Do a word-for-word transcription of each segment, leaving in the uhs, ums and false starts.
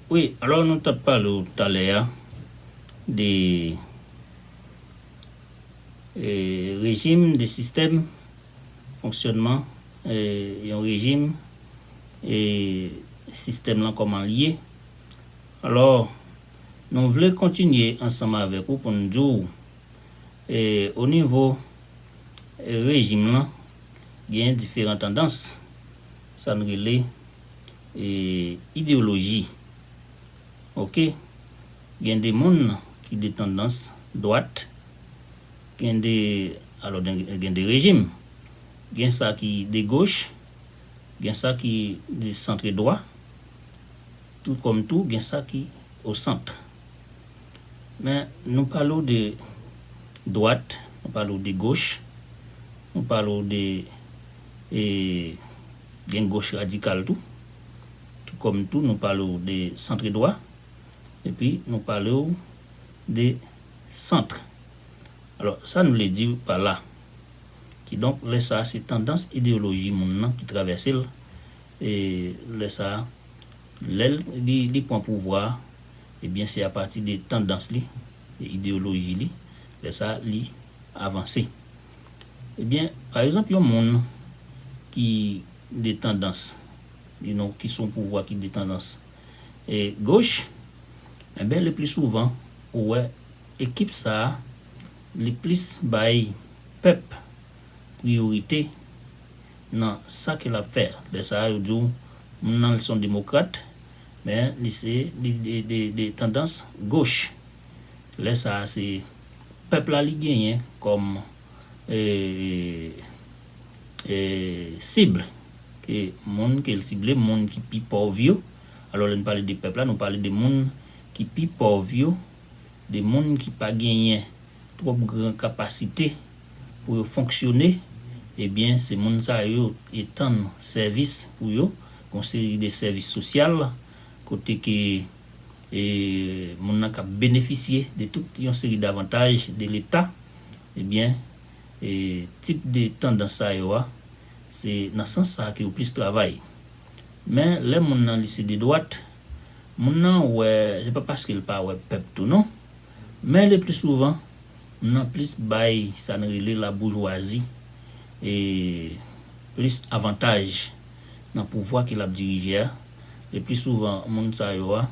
Wi, alò nou t ap pale w talè a de e, rejim, de sistèm fonksyònman e, yon rejim e sistèm lan kòman l ye. Alò, nou vle kontinye ansanm avèk ou pou n di w e, o nivo e, rejim lan, gen diferan tandans, sa n rele e, ideyoloji. Oke? Gen de moun ki de tandans dwat, gen de, alò, gen de rejim. Gen sa ki de goch, gen sa ki de santre dwa, tou kòm tou gen sa ki o sant. Men nou pale w de dwat, nou pale w de goch, nou pale w de e, gen goch radikal tou. Tou kòm tou nou pale w de santre dwa, epi nou pale w de sant. Alò, sa n vle di pa la? Kidonk, lè sa a, se tandans ideyoloji moun nan ki travèse l. E lè sa a, lè l, li, li pran pouvwa a, ebyen, se apati de tandans li, de ideyoloji li, lè sa a, li avanse. Ebyen, pa egzanp, yon moun ki de tandans, you know, ki sou yon pouvwa ki de tandans e, goch, enben, le pli souvan, ou wè ekip sa a, li plis bay pèp priyorite nan sa ke l ap fè. Lè sa a, yo di w, moun nan, li se yon demokrat, men li se, li de, de, de tandans goch. Lè sa a, se pèp la li genyen kòm e, e, sib, ke moun ke l sible, moun ki pi pòv yo. Alò, lè n pale de pèp la, nou pale de moun ki pi pòv yo, de moun ki pa genyen twòp gran kapasite pou yo fonksyone. Ebyen, se moun sa yo, e tann sèvis pou yo, yon seri de sèvis sosyal, kote ke e, moun nan k ap benefisye de tout yon seri davantaj de Leta, ebyen, e, tip de tandans sa yo a, se nan sans sa a ke yo plis travay. Men, lè moun nan li se de dwat, moun nan wè, se pa paske l pa wè pèp tou non, men le pli souvan, moun nan plis bay sa n rele laboujwazi e plis avantaj nan pouvwa ke l ap dirije a. Le pli souvan, moun sa yo a,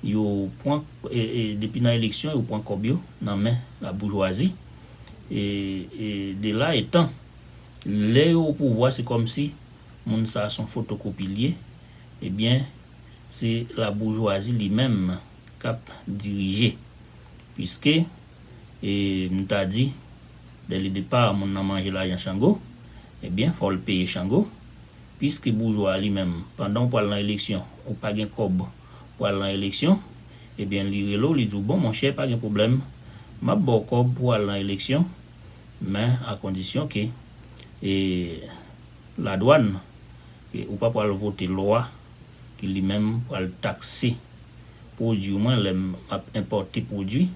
yo pran, e, e, depi nan eleksyon, yo pran kòb yo nan men laboujwazi. E, e, de la etan, lè yo o pouvwa, se kòmsi moun sa a se yon fotokopi l ye. Ebyen, se laboujwazi li menm k ap dirije. Piske, e, m ta di, dè le depa, moun nan manje lajan Chango, ebyen, fò l peye Chango. Piske boujwa a li menm, pandan w pral nan eleksyon, ou pa gen kòb pou al nan eleksyon, ebyen, li rele w, li di w, "Bon, monchè, pa gen pwoblèm, m ap ba w kòb pou al nan eleksyon, men a kondisyon ke, e, ladwàn, ke ou pa pral vote lwa ki li menm pral takse pwodui mwen lè m ap enpòte pwodui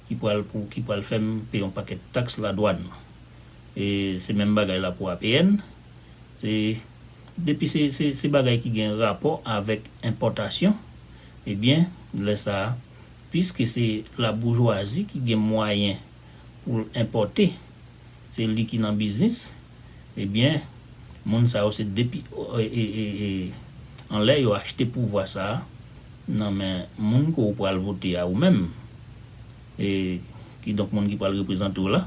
ki pral pou, ki pral fè m peye yon pakèt taks ladwàn." E se menm bagay la pou A P N. Se, depi se, se, se bagay ki gen rapò avèk enpòtasyon, ebyen, lè sa a, piske se laboujwazi ki gen mwayen pou l enpòte, se li ki nan biznis, ebyen, moun sa yo se depi, e, e, e, e, anlè yo achte pouvwa sa a nan men moun ke w pral vote a ou menm, e, kidonk moun ki pral reprezante w la,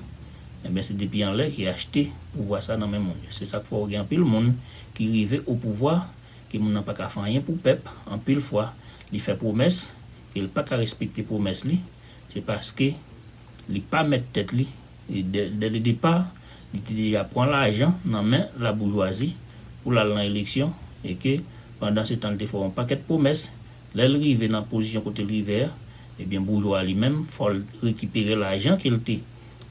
ebyen, se depi anlè ki achte pouvwa sa a nan men moun yo. Se sa k fè w gen anpil moun ki rive o pouvwa, ke moun nan pa ka fè anyen pou pèp, anpil fwa, li fè pwomès, e l pa ka respekte pwomès li, se paske li pa mèt tèt li, e dè, dè le depa, li te deja pran lajan nan men laboujwazi pou l al nan eleksyon, e ke pandan se tan li te fè yon pakèt pwomès, lè l rive nan pozisyon kote l rive a, ebyen boujwa li menm, fò l rekipere lajan ke l te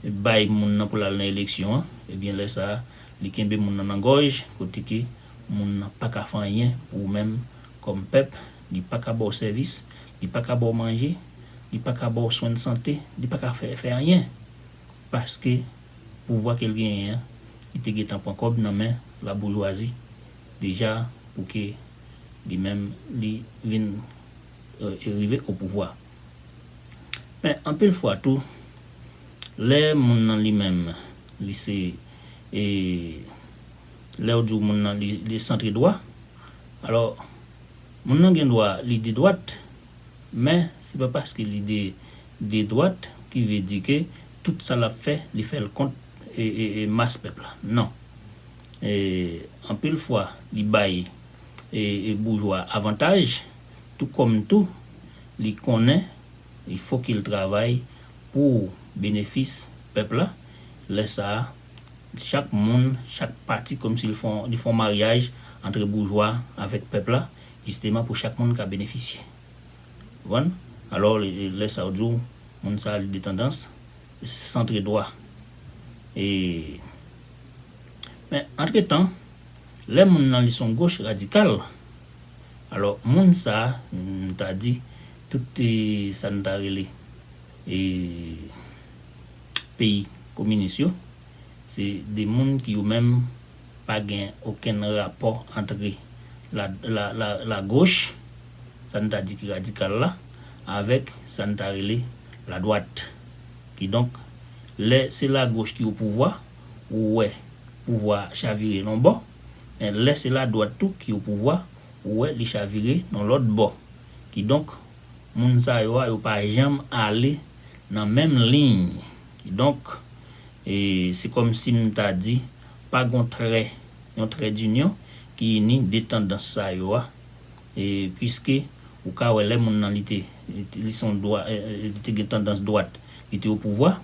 bay moun nan pou l al nan eleksyon an, ebyen lè sa a, li kenbe moun nan nan gòj, kote ke moun nan pa ka fè anyen pou ou menm kòm pèp, li pa ka ba w sèvis, li pa ka ba w manje, li pa ka ba w swen de sante, li pa ka fè, fè anyen. Paske pouvwa ke l genyen an, li te gentan pran kòb nan men laboujwazi deja pou ke li menm li vin e, e rive o pouvwa. Men anpil fwa tou, lè moun nan li menm, li se, e, lè w di w moun nan li, li santre dwa, alò, moun nan gen dwa li de dwat, men se pa paske li de, de dwat ki vle di ke tout sa l ap fè, li fè l kont, e, e, e, mas pèp la. Non. E, anpil fwa, li bay, e, e, boujwa avantaj, tou kòm tou, li konnen li fo ke l travay pou benefis pèp la. Lè sa a, chak moun, chak pati, kòmsi li fè yon, li fè yon maryaj antre boujwa avèk pèp la, jisteman pou chak moun ka benefisye. Ou konprann? Alò, lè, lè sa a, w di w, moun sa a, li de tandans santre dwa. E, men, antretan, lè moun nan li se yon goch radikal, alò, moun sa a, m ta di, tout, e, sa n ta rele, e, peyi kominis yo, se de moun ki yo menm pa gen okenn rapò antre la, la, la, lagoch, sa n ta di ki radikal la, avèk sa n ta rele ladwat. Kidonk, lè se lagoch ki o pouvwa, ou wè pouvwa a chavire nan yon bò, men lè se ladwat tou ki o pouvwa, ou wè li chavire nan lòt bò. Kidonk, moun sa yo a, yo pa janm ale nan menm liy. Kidonk, e, se kòmsi m ta di, pa gon trè, yon trè dinyon ki ini de tandans sa yo a. E, piske ou ka wè lè moun nan li te, li se yon dwa, e, e, li te gen tandans dwat, li te o pouvwa,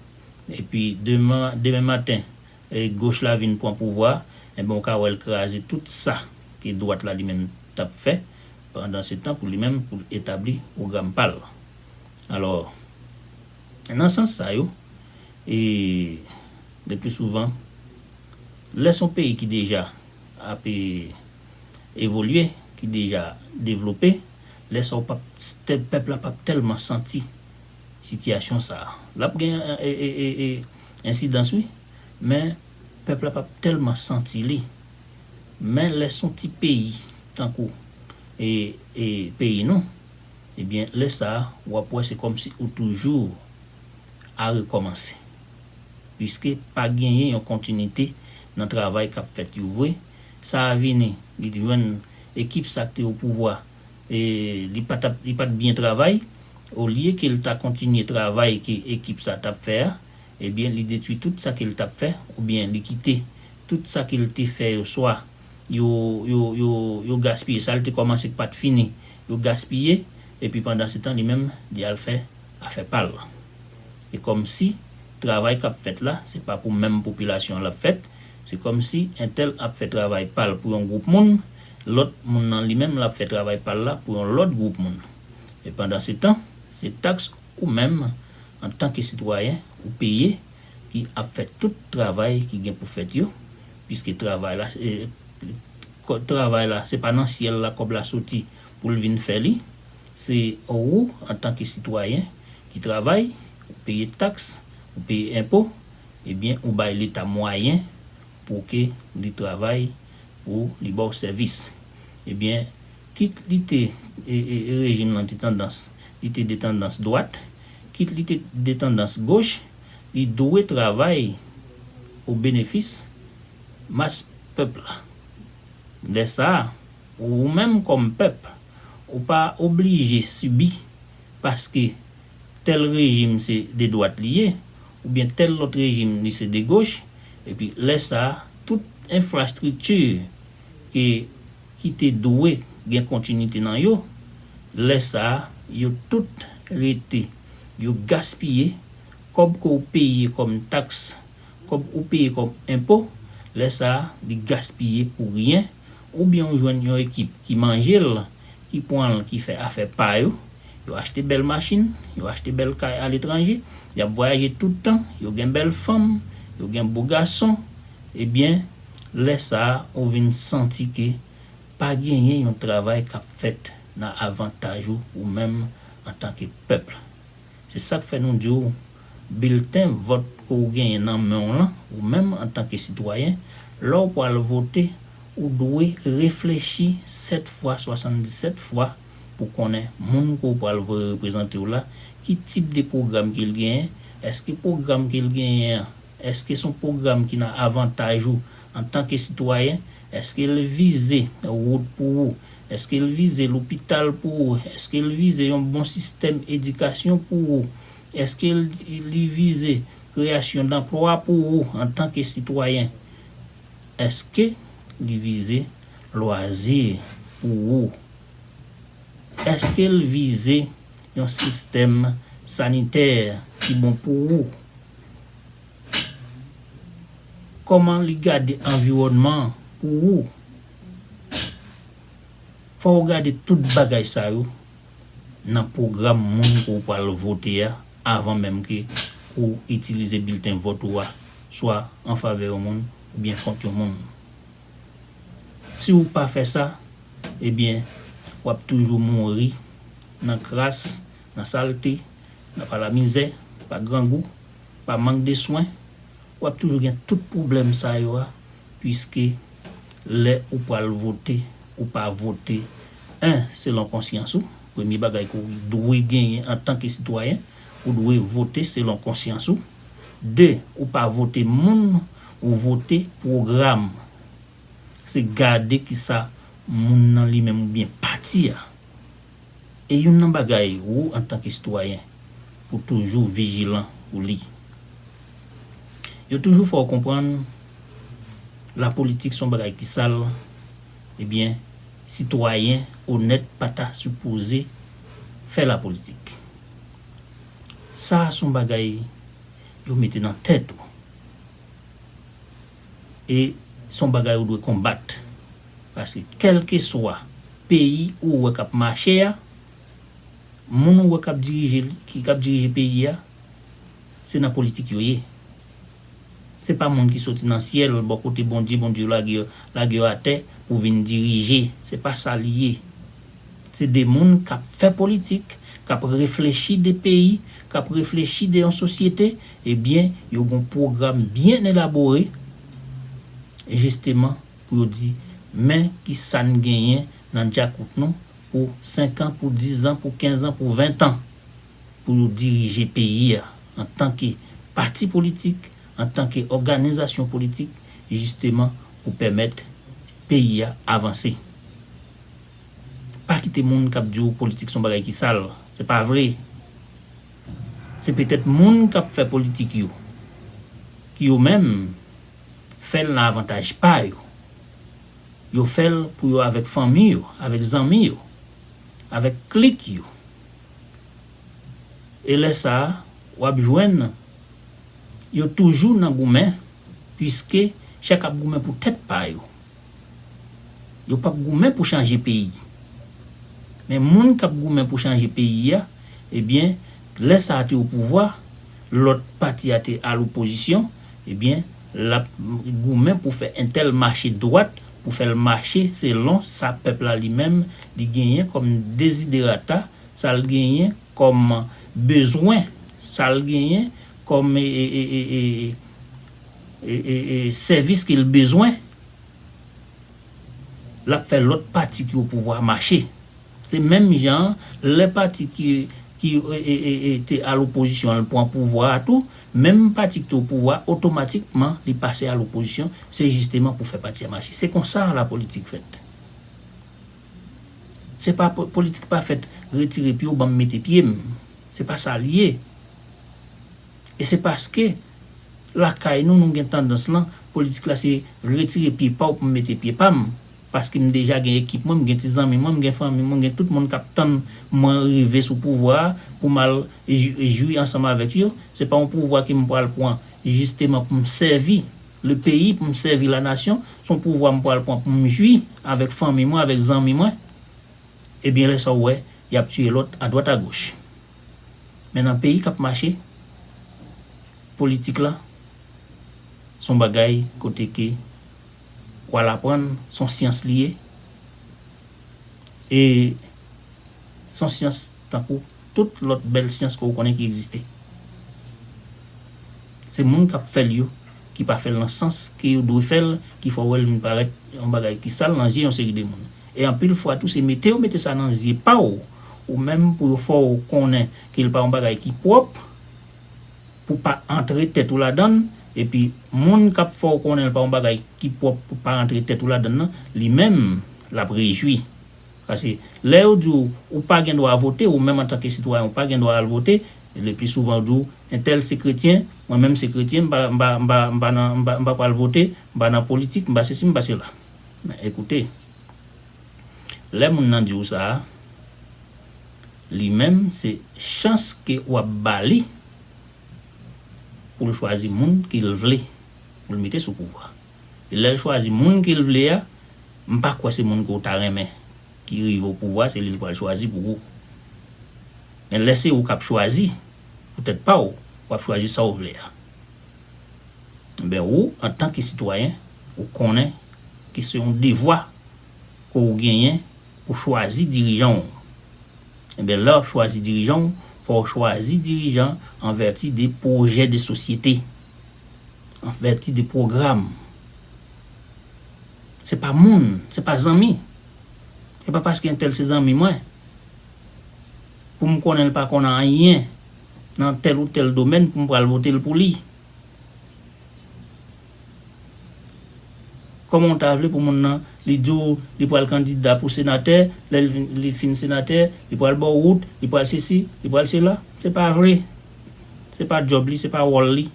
epi demen, demen maten, e, goch la vin pran pouvwa, enben, ou ka wè l kraze tout sa ke dwat la li menm t ap fè pandan se tan pou li menm, pou l etabli pwogram pa l. Alò, nan sans sa yo, e, le pli souvan, lè se yon peyi ki deja ap, e, evolye, ki deja devlope, lè sa w p ap, tè-, pèp la p ap tèlman santi sitiyasyon sa a. L ap gen, e, e, e, e, ensidans, wi, men pèp la p ap tèlman santi li. Men lè se yon ti peyi, tankou, e, e, peyi nou, ebyen, lè sa a, w ap wè se kòmsi ou toujou a rekòmanse. Piske pa genyen yon kontinite nan travay k ap fèt yo vre. Sa a vini, li jwenn ekip sa k te o pouvwa, e li pa t ap, li pa t byen travay. Olye ke l ta kontinye travay ke ekip sa t ap fè a, ebyen, li detwi tout sa ke l t ap fè, oubyen li kite tout sa ke l te fè yo, swa yo, yo, yo, yo gaspiye. Sa l te kòmanse k pa t fini, yo gaspiye, epi pandan se tan, li menm, li al fè afè pa l. E kòmsi travay k ap fèt la, se pa pou menm popilasyon an l ap fèt, se kòmsi entèl ap fè travay pa l pou yon gwoup moun, lòt moun nan li menm l ap fè travay pa l la pou yon lòt gwoup moun. E pandan se tan, se taks ou menm, antanke sitwayen, ou peye, ki ap fè tout travay ki gen pou fèt yo, piske travay la, e, kò-, travay la, se pa nan syèl la kòb la soti pou l vin fè li. Se ou, antanke sitwayen, ki travay, ou peye taks, ou peye enpo, ebyen, ou bay Leta mwayen pou ke li travay, pou li ba w sèvis. Ebyen, kit li te, e, e, e rejim lan te tandans, li te de tandans dwat, kit li te de tandans goch, li dwe travay o benefis mas pèp la. Lè sa a, ou menm kòm pèp, ou pa oblije sibi paske tèl rejim se de dwat li ye, oubyen tèl lòt rejim li se de goch, epi lè sa a, tout enfrastrikti ke, ki te dwe gen kontinite nan yo, lè sa a, yo tout rete, yo gaspiye, kòb ke w peye kòm taks, kòb ou peye kòm enpo, lè sa a, li gaspiye pou ryen, oubyen ou jwenn yon ekip ki manje l, ki pran l, ki fè afè pa yo, yo achte bèl machin, yo achte bèl kay aletranje, y ap vwayaje tout tan, yo gen bèl fanm, yo gen bo gason, ebyen, lè sa a, ou vin santi ke pa genyen yon travay k ap fèt nan avantaj ou, ou menm antanke pèp la. Se sa k fè nou di w, bilten vòt ke w genyen nan men w lan, ou menm antanke sitwayen, lè w pral vote, ou dwe reflechi sèt fwa, swasanndisèt fwa pou konnen moun ke w pral voye reprezante w la, ki tip de pwogram ke l genyen, èske pwogram ke l genyen an, èske se yon pwogram ki nan avantaj ou antanke sitwayen, èske l vize wout pou ou, èske l vize lopital pou ou, èske l vize yon bon sistèm edikasyon pou ou, èske l, li vize kreyasyon danplwa pou ou antanke sitwayen, èske li vize lwazi pou ou, èske l vize yon sistèm sanitè ki bon pou ou, kòman li gade anviwònman an pou ou. Fò w gade tout bagay sa yo nan pwogram moun ke w pral vote a avan menm ke ou itilize bilten vòt ou a, swa an favè yon moun oubyen kont yon moun. Si w pa fè sa, ebyen, w ap toujou mouri nan kras, nan salte, nan pa lamizè, pa grangou, pa mank de swen. W ap toujou gen tout pwoblèm sa yo a, piske lè ou pral vote, ou pa vote, en, selon konsyans ou, premye bagay ke w dwe genyen antanke sitwayen, ou dwe vote selon konsyans ou. De, ou pa vote moun, ou vote pwogram. Se gade kisa moun nan li menm oubyen pati a. E youn nan bagay ou antanke sitwayen pou toujou vijilan pou li. Yo toujou fè w konprann lapolitik se yon bagay ki sal, ebyen, sitwayen onèt pa ta sipoze fè lapolitik. Sa a se yon bagay yo mete nan tèt ou. E se yon bagay ou dwe konbat. Paske kèlkeswa peyi ou wè k ap mache a, moun ou wè k ap dirije, ki, k ap dirije peyi a, se nan politik yo ye. Se pa moun ki soti nan syèl, bò kote Bondye, Bondye lage yo, lage yo atè pou vin dirije. Se pa sa li ye. Se de moun k ap fè politik, k ap reflechi de peyi, k ap reflechi de yon sosyete, ebyen, yo gen yon pwogram byen elabore, jisteman, pou yo di, men ki sa n genyen nan djakout nou pou senk an, pou diz an, pou kenz an, pou ven an, pou yo dirije peyi a antanke pati politik, antanke òganizasyon politik, jisteman pou pèmèt peyi a avanse. Pa kite moun k ap di w politik se yon bagay ki sal. Se pa vre. Se petèt moun k ap fè politik yo, ki yo menm fè l nan avantaj pa yo. Yo fè l pou yo avèk fanmi yo, avèk zanmi yo, avèk klik yo. E lè sa a, w ap jwenn yo toujou nan goumen, piske chak ap goumen pou tèt pa yo. Yo p ap goumen pou chanje peyi. Men moun k ap goumen pou chanje peyi a, ebyen, lè sa a te o pouvwa, lòt pati a te a lopozisyon, ebyen, l ap goumen pou fè entèl mache dwat, pou fè l mache selon sa pèp la li menm li genyen kòm deziderata, sa l genyen kòm bezwen, sa l genyen kòm, e, e, e, e, e, e, e, sèvis ke l bezwen. L ap fè lòt pati ki o pouvwa mache. Se menm jan an, lè pati ki, ki, e, e, e, e, te a lopozisyon an pran pouvwa a tou, menm pati ki te o pouvwa, otomatikman, li pase a lopozisyon, se jisteman pou fè pati a mache. Se konsa lapolitik fèt. Se pa po-, politik pa fèt retire pye w, ban m mete pye m. Se pa sa l ye. E se paske lakay nou, nou gen tandans lan, politik la se retire pye pa w pou m mete pye pa m. Paske m deja gen ekip mwen, m gen ti zanmi mwen, m gen fanmi mwen, m gen tout moun k ap tann mwen rive sou pouvwa a pou m al jwi, jwi ansanm avèk yo. Se pa yon pouvwa ke m pral pran jisteman pou m sèvi le peyi, pou m sèvi lanasyon. Se yon pouvwa m pral pran pou m jwi avèk fanmi mwen, avèk zanmi mwen. Ebyen, lè sa w wè, y ap tiye lòt adwat agoch. Men nan peyi k ap mache, politik la, se yon bagay kote ke w al aprann, se yon syans li ye. E se yon syans tankou tout lòt bèl syans ke w konnen ki egziste. Se moun k ap fè l yo, ki pa fè l nan sans ke yo dwe fè l, ki fè w wè l vin parèt yon bagay ki sal nan zye yon seri de moun. E anpil fwa tou, se mete yo mete sa nan zye pa w, ou menm pou yo fè w konnen ke l pa yon bagay ki pwòp, pou pa antre tèt ou ladan l, epi moun k ap fè w konnen l pa yon bagay ki pwòp pou pa antre tèt ou ladan l nan, li menm, l ap rejwi. Paske lè yo di w, ou pa gen dwa vote, ou menm antanke sitwayen, ou pa gen dwa al vote, le pli souvan yo di w, entèl se kretyen, mwen menm se kretyen, m pa, m pa, m pa, m pa nan, m pa, m pa pral vote, m pa nan politik, m pa sesi, m pa sela. Men ekoute, lè moun nan di w sa a, li menm, se chans ke w ap ba li pou l chwazi moun ke l vle, pou l mete sou pouvwa. E lè l chwazi moun ke l vle a, m pa kwè se moun ke w ta renmen ki rive o pouvwa, se li l pral chwazi pou ou. Men lè se ou k ap chwazi, pou tèt pa w, w ap chwazi sa w vle a. Enben, ou, antanke sitwayen, ou konnen ke se yon devwa ke w genyen pou chwazi dirijan w. Enben, lè w ap chwazi dirijan w, fò w chwazi dirijan an vèti de pwojè de sosyete, an vèti de pwogram. Se pa moun, se pa zanmi. Se pa paske entèl se zanmi mwen, pou m konnen l pa konn anyen nan tèl ou tèl domèn, pou m pral vote l pou li. Kòman w ta vle pou moun nan, li di w li pral kandida pou senatè, lè l vin, li fin senatè, li pral ba w wout, li pral sesi, li pral sela? Se pa vre. Se pa djòb li, se pa wòl li.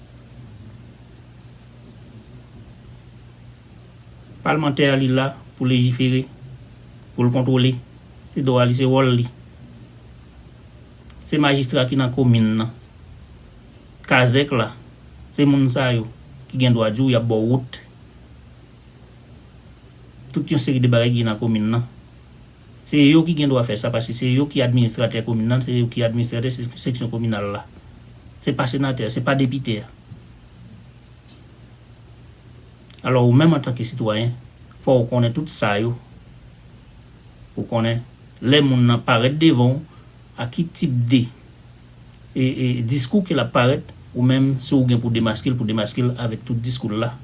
Palmantè a, li la pou lejifere, pou l kontwole. Se dwa li, se wòl li. Se majistra ki nan komin nan, kazèk la, se moun sa yo ki gen dwa di w y ap ba w wout. Tout yon seri de bagay ki gen nan komin nan. Se yo ki gen dwa fè sa, paske se yo ki administratè komin nan, se yo ki administratè se-, seksyon kominal la. Se pa senatè, se pa depite a. Alò, ou menm antanke sitwayen, fò w konnen tout sa yo. Pou konnen lè moun nan parèt devan w, a ki tip de, e, e, diskou ke l ap parèt, ou menm, si w gen pou demaske l, pou demaske l avèk tout diskou l la.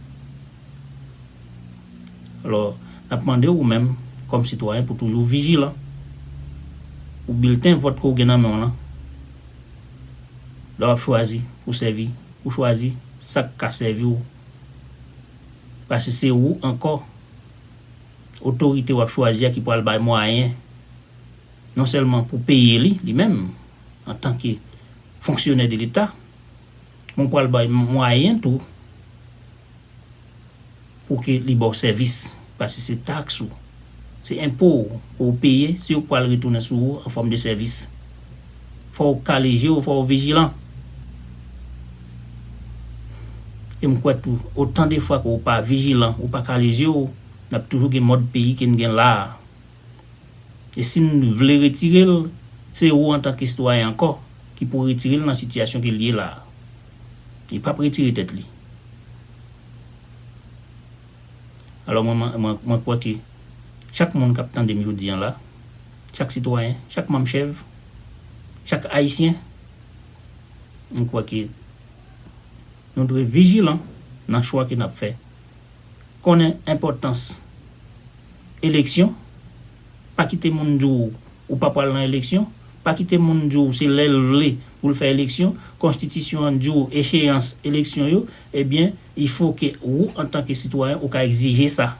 Alò, n ap mande w, ou menm, kòm sitwayen, pou toujou vijilan. Pou bilten vòt ke w gen nan men w lan, lè w ap chwazi pou sèvi, pou chwazi sa k ka sèvi w. Paske se ou ankò, otorite w ap chwazi a ki pral bay mwayen, non sèlman pou peye li, li menm, antanke fonksyonè de Leta, men w pral bay mwayen tou pou ke li ba w sèvis, paske se taks ou, se enpo w ke w peye, se yo k pral retounen sou ou an fòm de sèvis. Fò w kale je w, fò w vijilan. E m kwè tou, otan de fwa ke w pa vijilan, ou pa kale je w, n ap toujou gen mòd peyi ke n gen la a. E si n vle retire l, se ou antanke sitwayen ankò ki pou retire l nan sitiyasyon ke l ye la a. Li p ap retire tèt li. Alò, mwen, mwen, mwen, mwen kwè ke chak moun k ap tande m jodi a la, chak sitwayen, chak manm chèv, chak ayisyen, mwen kwè ke nou dwe vijilan nan chwa ke n ap fè. Konnen enpòtans eleksyon. Pa kite moun di w ou pa pral nan eleksyon. Pa kite moun di w se lè l vle pou l fè eleksyon. Konstitisyon an di w echeyans eleksyon yo. Ebyen, il faut que ou, antanke sitwayen, ou ka egzije sa.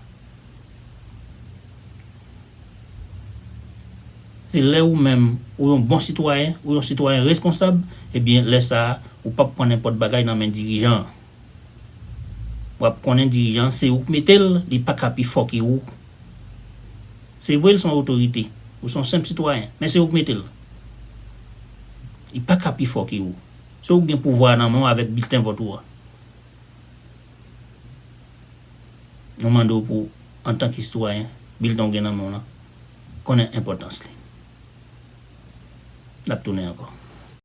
Se lè ou menm, ou yon bon sitwayen, ou yon sitwayen reskonsab, ebyen, lè sa a, ou p ap pran nenpòt bagay nan men dirijan an. W ap konnen dirijan an, se ou k mete l, li pa ka pi fò ke ou. Se vre, l se yon otorite, ou se yon senp sitwayen, men se ou k mete l. Li pa ka pi fò ke ou. Se ou k gen pouvwa a nan men w avèk bilten vòt ou a. Nou mande w pou, antanke sitwayen, bilten w gen nan men w lan, konnen enpòtans li. N ap tounen ankò.